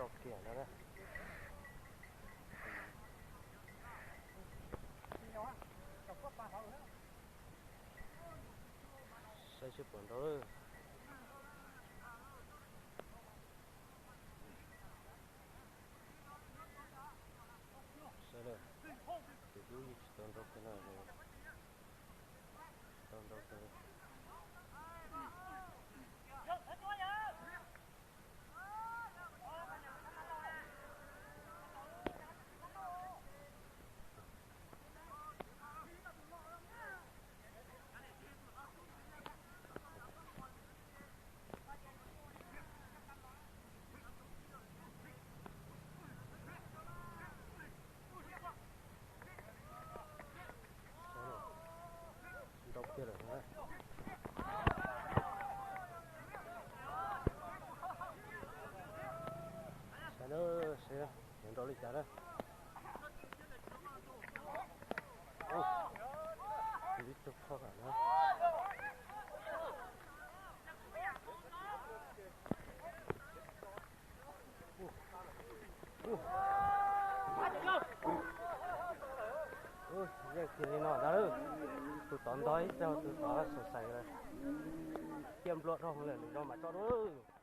Kiag no na. Saib seb puas nrau lawm. Saib na, tus dub yeej tsis tau nrau kiag na. Tsis tau nrau kiag. Nrau kiag lawm. Saib na, saib yuav nrau li cas na. Ib tug phob kam na. Yeej kiag li no ntag. Tus tod ntog ib teg, tus tod xav xav lawm. Ciaj nplua dhau lawm, nws nrau mas tso dua.